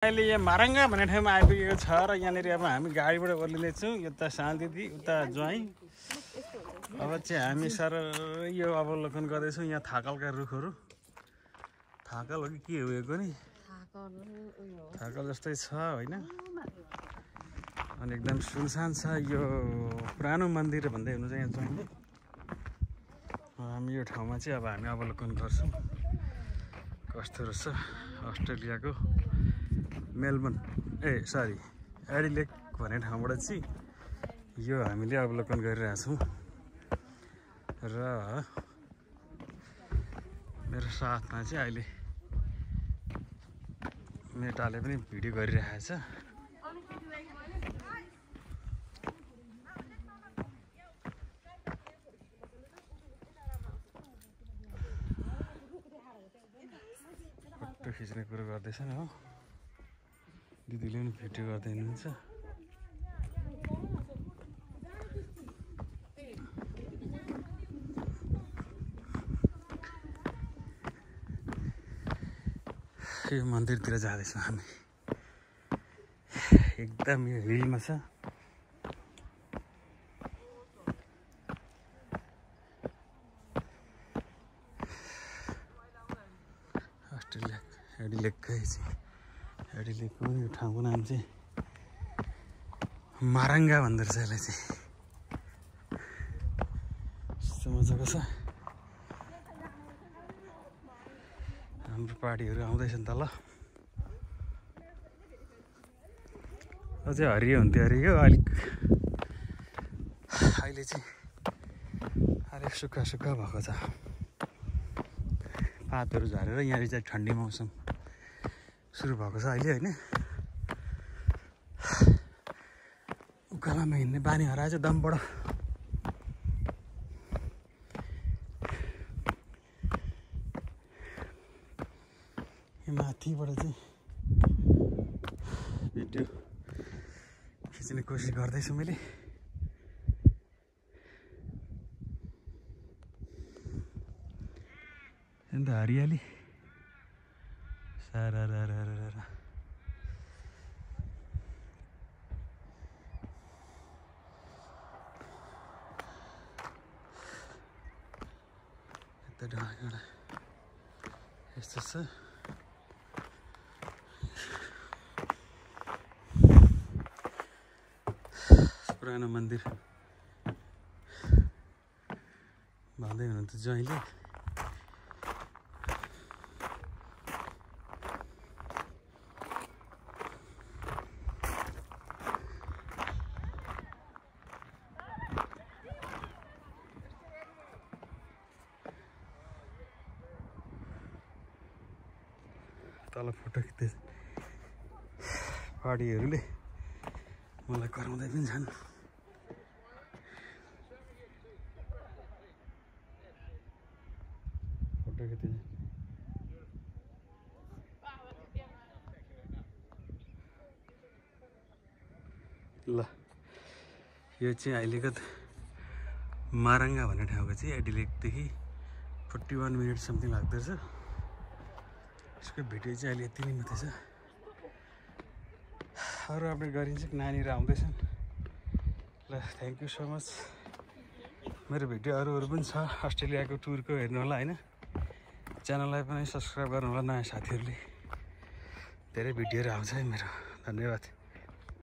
अहिले यहाँ मारङ्गा भन्ने ठाउँमा आइपुगेको छ र यहाँनिर अब हामी गाडीबाट ओर्लिँदैछौँ। यता शान्ति दिदी, उता ज्वाइँ। अब चाहिँ हामी सर यो अवलोकन गर्दैछौँ यहाँ थाकलका रुखहरू। थाकल हो कि के हो यो नि? थाकल जस्तै छ होइन? अनि एकदम सुनसान छ यो पुरानो मन्दिर भन्दै हुनुहुन्छ यहाँ ज्वाइँले। हामी यो ठाउँमा चाहिँ अब हामी अवलोकन गर्छौँ कस्तो रहेछ अस्ट्रेलियाको मेलबर्न एडिलेड भन्ने ठाउँबाट चाहिँ यो हामीले अवलोकन गरिरहेछौँ। र मेरो साथमा चाहिँ अहिले मेटाले पनि भिडियो गरिरहेछ। फोटो खिच्ने कुरो गर्दैछन् हो, दिदीले पनि भिडियो गर्दै हुनुहुन्छ। यो मन्दिरतिर जाँदैछौँ हामी। एकदम यो हिलमा छ। अस्ट्रेलिया एडिलेडकै चाहिँ एडिलेडको यो ठाउँको नाम चाहिँ मारङ्गा भन्दो रहेछ यसलाई चाहिँ। यस्तो मजाको छ। हाम्रो पार्टीहरू आउँदैछन् तल। अझै हरियो हुन्थ्यो अरे यो अहिले चाहिँ अलिक सुक्खा सुक्खा भएको छ। पातहरू झरेर यहाँ चाहिँ ठन्डी मौसम सुरु भएको छ अहिले होइन। उकालोमा हिँड्ने बानी हराएछ दमबाट। माथिबाट चाहिँ भिडियो खिच्ने कोसिस गर्दैछु मैले। अन्त हरियाली सारा यता ढाँडा यस्तो छ। पुरानो मन्दिर भन्दै हुनुहुन्छ ज्वाइँले। तल फोटो खिच्दै पार्टीहरूले मलाई कराउँदै पनि छन्। फोटो खिच्दै ल यो चाहिँ अहिलेको मारङ्गा भन्ने ठाउँको चाहिँ एडिलेडदेखि 41 मिनट समथिङ लाग्दो रहेछ। यसको भिडियो चाहिँ अहिले यति नै मात्रै छ। अरू अपडेट गरिन्छ कि नानीहरू आउँदैछन्। ल थ्याङ्क यू सो मच। मेरो भिडियो अरूहरू पनि छ अस्ट्रेलियाको टुरको हेर्नु होला होइन। च्यानललाई पनि सब्सक्राइब गर्नु होला नयाँ साथीहरूले। धेरै भिडियोहरू आउँछ है मेरो। धन्यवाद।